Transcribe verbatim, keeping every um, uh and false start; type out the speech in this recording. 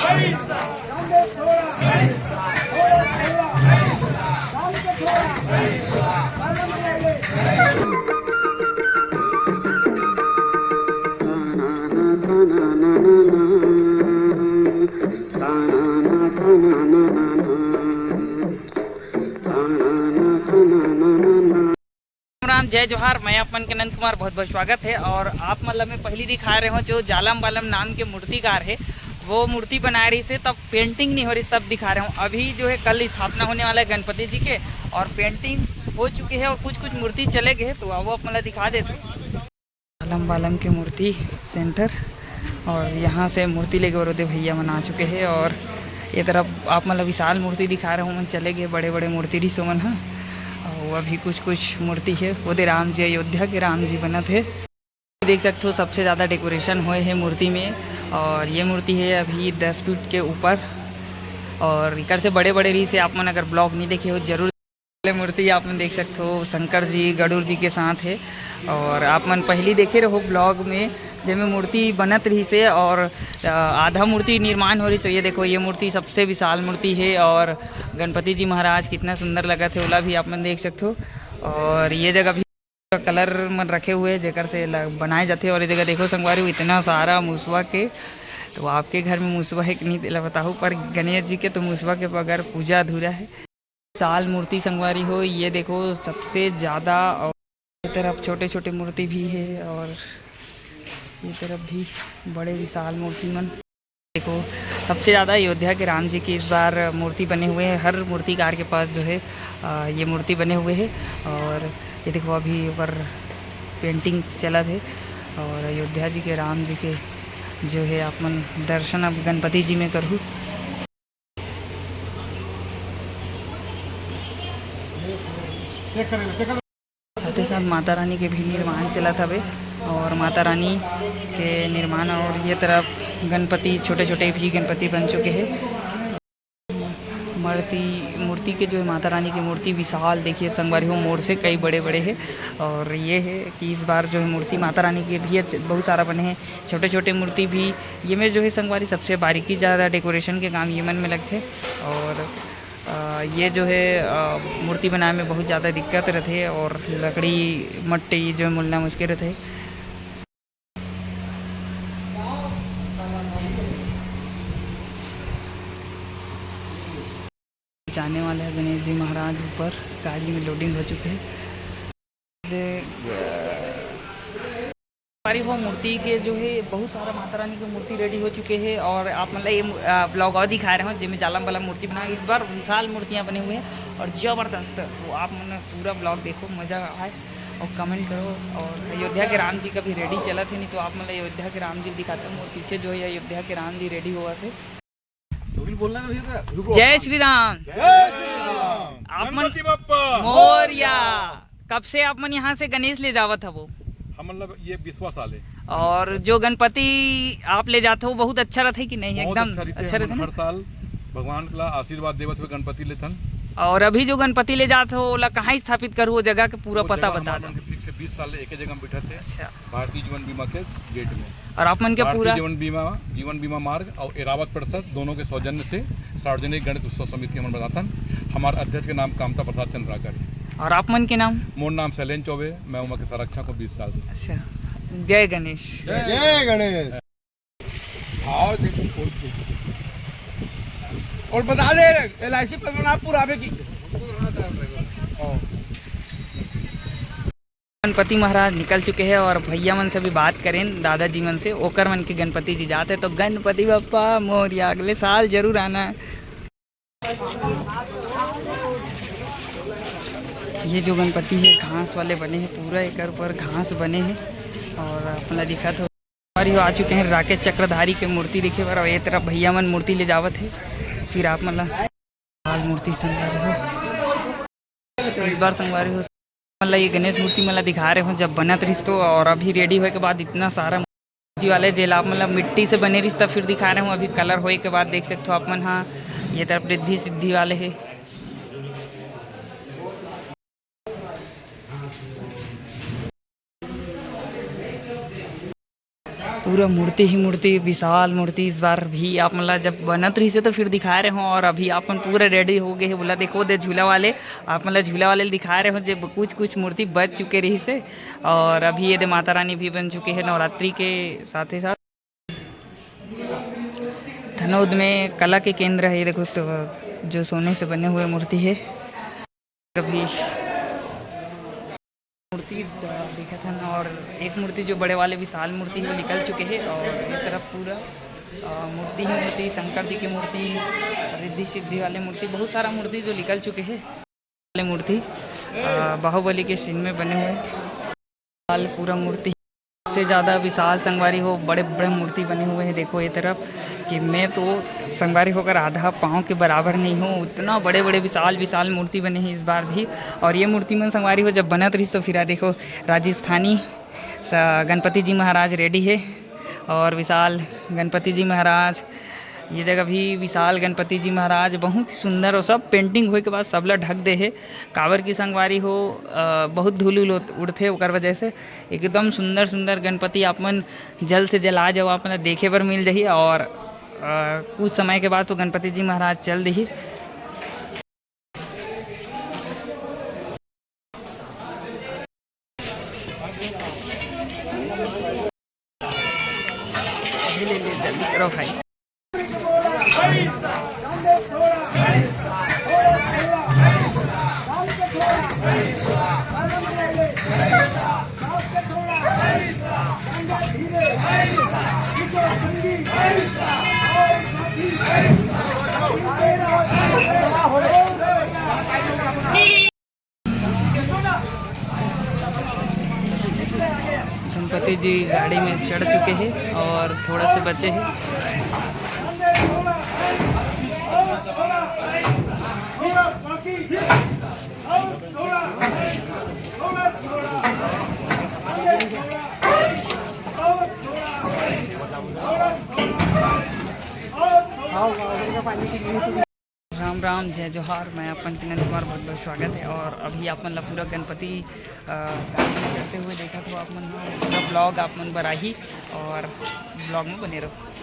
राम राम, जय जोहार। मैं आप मन के नंद कुमार, बहुत बहुत स्वागत है। और आप मन ला मैं पहली दिखा रहे हूँ, जो जालम बालम नाम के मूर्तिकार है, वो मूर्ति बनाए रहिस हे, तब पेंटिंग नहीं हो रही, तब दिखा रहे हूँ। अभी जो है, कल स्थापना होने वाला है गणपति जी के, और पेंटिंग हो चुकी है और कुछ कुछ मूर्ति चले गए, तो वो आप मन ला दिखा देते हैं। जालम बालम के मूर्ति सेंटर, और यहाँ से मूर्ति लेके और ओदे भैया मन आ चुके हैं। और ये तरफ आप मन ला विशाल मूर्ति दिखा रहे हो, मन चले गए, बड़े बड़े मूर्ति रहिस ओमन ह। और अभी कुछ कुछ मूर्ति है, ओदे राम जी, अयोध्या के राम जी बनत है। देख सकते हो, सबसे ज़्यादा डेकोरेशन होए है मूर्ति में। और ये मूर्ति है अभी दस फीट के ऊपर, और इकर से बड़े बड़े रहिस हे। आप मन अगर ब्लॉग नहीं देखे हो, जरूर। ये मूर्ति आप मन देख सकते हो, शंकर जी गरुड़ जी के साथ है। और आप मन पहली देखे रहो ब्लॉग में, जेमे मूर्ति बनत रहिस हे और अ, आधा मूर्ति निर्माण हो रहिस हे। ये देखो, ये मूर्ति सबसे विशाल मूर्ति है और गणपति जी महाराज कितना सुंदर लगत है, ओला भी आप मन देख सकते हो। और ये जगह भी कलर मन रखे हुए हैं, जेकर से ल-, बनाए जाते हैं। और ये जगह देखो संगवारी हो, इतना सारा मुसवा के, तो आपके घर में मुसवा है कि नहीं, तेला बताओ, पर गणेश जी के तो मुसवा के बगैर पूजा अधूरा है। विशाल मूर्ति संगवारी हो, ये देखो, सबसे ज़्यादा। और ये तरफ छोटे छोटे मूर्ति भी है और ये तरफ भी बड़े विशाल मूर्ति मन। देखो, सबसे ज़्यादा अयोध्या के राम जी की इस बार मूर्ति बने हुए हैं। हर मूर्तिकार के पास जो है, अ, ये मूर्ति बने हुए हैं। और ये देखो, अभी ऊपर पेंटिंग चलत है और अयोध्या जी के राम जी के जो है, आप मन दर्शन अब गणपति जी में करहू। साथ ही साथ माता रानी के भी निर्माण चलत हवे और माता रानी के निर्माण, और ये तरफ गणपति, छोटे छोटे भी गणपति बन चुके हैं। मूर्ति, मूर्ति के जो है, माता रानी की मूर्ति विशाल, देखिए संगवारी हो, मोर से कई बड़े बड़े है। और ये है कि इस बार जो है, मूर्ति माता रानी के भी अच्छे, बहुत सारा बने हैं, छोटे छोटे मूर्ति भी। ये में जो है संगवारी, सबसे बारीकी ज़्यादा डेकोरेशन के काम ये मन में लगथे। और अ, ये जो है, अ, मूर्ति बनाए में बहुत ज़्यादा दिक्कत रथे और लकड़ी मट्टी जो है, मिलना मुश्किल रथे। जाने वाले हैं गणेश जी महाराज ऊपर, गाड़ी में लोडिंग हो चुके हैं। संगवारी हो, मूर्ति के जो है, बहुत सारा माता रानी के मूर्ति रेडी हो चुके हैं और आप मन ला ये ब्लॉग और दिखा रहे हो, जेमे जालम वाला मूर्ति बना। इस बार विशाल मूर्तियाँ बने हुए हैं और जबरदस्त। तो आप मन पूरा ब्लॉग देखो, मजा आए और कमेंट करो। और अयोध्या के राम जी का भी रेडी चलत है, नहीं तो आप मन ला अयोध्या के राम जी दिखाते हैं। और पीछे जो है, अयोध्या के राम जी रेडी हुआ थे। तो भी बोलना नहीं था, रुको। जय श्री राम। जय श्री राम। आप मन गणपति बप्पा मोरया। कब से आप मन यहाँ से गणेश ले जावत हवो? हम मतलब ये बीसवाँ साल है। और जो गणपति आप ले जाते हो, बहुत अच्छा रहता है कि नहीं? बहुत एकदम अच्छा रहता है, अच्छा रहता है ना? हर साल भगवान का आशीर्वाद देवत हुए गणपति लेथन। और अभी जो गणपति ले जाते हो, ओला कहाँ स्थापित करू, वो जगह के पूरा वो पता जगह बता हमारे दो। मन के फिक्स है, बीस साल ले एक ही जगह में बैठा थे। अच्छा। भारतीय जीवन बीमा के गेट में। और आप मन के भारतीय पूरा जीवन बीमा, जीवन बीमा मार्ग और एरावत परिषद दोनों के सौजन्य से सार्वजनिक गणेश उत्सव समिति हमन बनाथन। हमारे अध्यक्ष के नाम कामता प्रसाद चंद्राकर है। और आप मन के नाम? मोर नाम शैलेंद्र चौबे, मैं उमा के संरक्षक हूँ बीस साल से। अच्छा, जय गणेश। जय गणेश। आओ देखो, खोल के। और बता दे, एल आई सी पर बना पूरा आवे की। हाँ। गणपति महाराज निकल चुके हैं और भैया मन से भी बात करें, दादाजी मन से, ओकर मन के गणपति जी जाते, तो गणपति बप्पा मोरया, अगले साल जरूर आना। ये जो गणपति है, घास वाले बने हैं, पूरा एकर ऊपर घास बने हैं। और अपना दिखा तो, और ये आ चुके हैं राकेश चक्रधारी के मूर्ति देखे बर। और ये तरफ भैया मन मूर्ति ले जावत है, फिर आप मन ला लाल मूर्ति संगवारी हो। इस बार संगवारी हो, मतलब ये गणेश मूर्ति मन ला दिखा रहे हो, जब बनत रहिस तो, और अभी रेडी होए के बाद इतना सारा जी वाले जेला आप मतलब मिट्टी से बने रहिस, तब फिर दिखा रहे हो। अभी कलर होए के बाद देख सकते हो आप मन, हाँ, ये तरफ रिद्धि सिद्धि वाले है। पूरा मूर्ति ही मूर्ति, विशाल मूर्ति। इस बार भी आप मन ला जब बनत रहिसे तो फिर दिखाए रहे हों, और अभी आप मन पूरा ready हो गए हे। बोला देखो दे झूला वाले, आप मन ला झूला वाले दिखाए रहे हों, जे कुछ कुछ मूर्ति बच चुके रहिसे, और अभी ये दे माता रानी भी बन चुके हैं नवरात्रि के साथ ही साथ। धनौद में कला के केंद्र है, ये देखो तो जो सोने से बने हुए मूर्ति है। अभी मूर्ति देखत हन, और एक मूर्ति जो बड़े वाले विशाल मूर्ति है वो निकल चुके हैं, और ये तरफ पूरा अ, मूर्ति ही मूर्ति, शंकर जी की मूर्ति, रिद्धि सिद्धि वाले मूर्ति, बहुत सारा मूर्ति जो निकल चुके हैं। वाले मूर्ति अ, बाहुबली के सीन में बने हुए। विशाल पूरा मूर्ति, सबसे ज़्यादा विशाल संगवारी हो, बड़े बड़े मूर्ति बने हुए हैं। देखो ये तरफ कि मैं तो संगवारी हो अगर आधा पाँव के बराबर नहीं हूँ, उतना बड़े बड़े विशाल विशाल मूर्ति बने हैं इस बार भी। और ये मूर्ति मन संगवारी हो जब बनत रहिस तो फिर आ देखो राजस्थानी स-, गणपति जी महाराज ready है, और विशाल गणपति जी महाराज, ये जगह भी विशाल गणपति जी महाराज, बहुत ही सुंदर, और सब painting होए के बाद सबला ढक दे हे। काबर की संगवारी हो, अ, बहुत धूल उल उड़थे, ओकर वजह से एकदम सुंदर सुंदर गणपति आप मन जल्द से जल्द आ जाओ, आप मन ला देखे बर मिल जाही। और अ, कुछ समय के बाद तो गणपति जी महाराज चल दिही। ले, ले, जल्दी करो भाई। गणपति जी गाड़ी में चढ़ चुके हैं और थोड़ा से बचे हैं। राम राम, जय जोहार। मैं अपन किरण कुमार, बहुत बहुत स्वागत है। और अभी आप मन ला पूरा गणपति, अ, गाड़ी में चढ़ते हुए देखा तो आप मन ह पूरा vlog आप मन बर आही और vlog में बने रहो।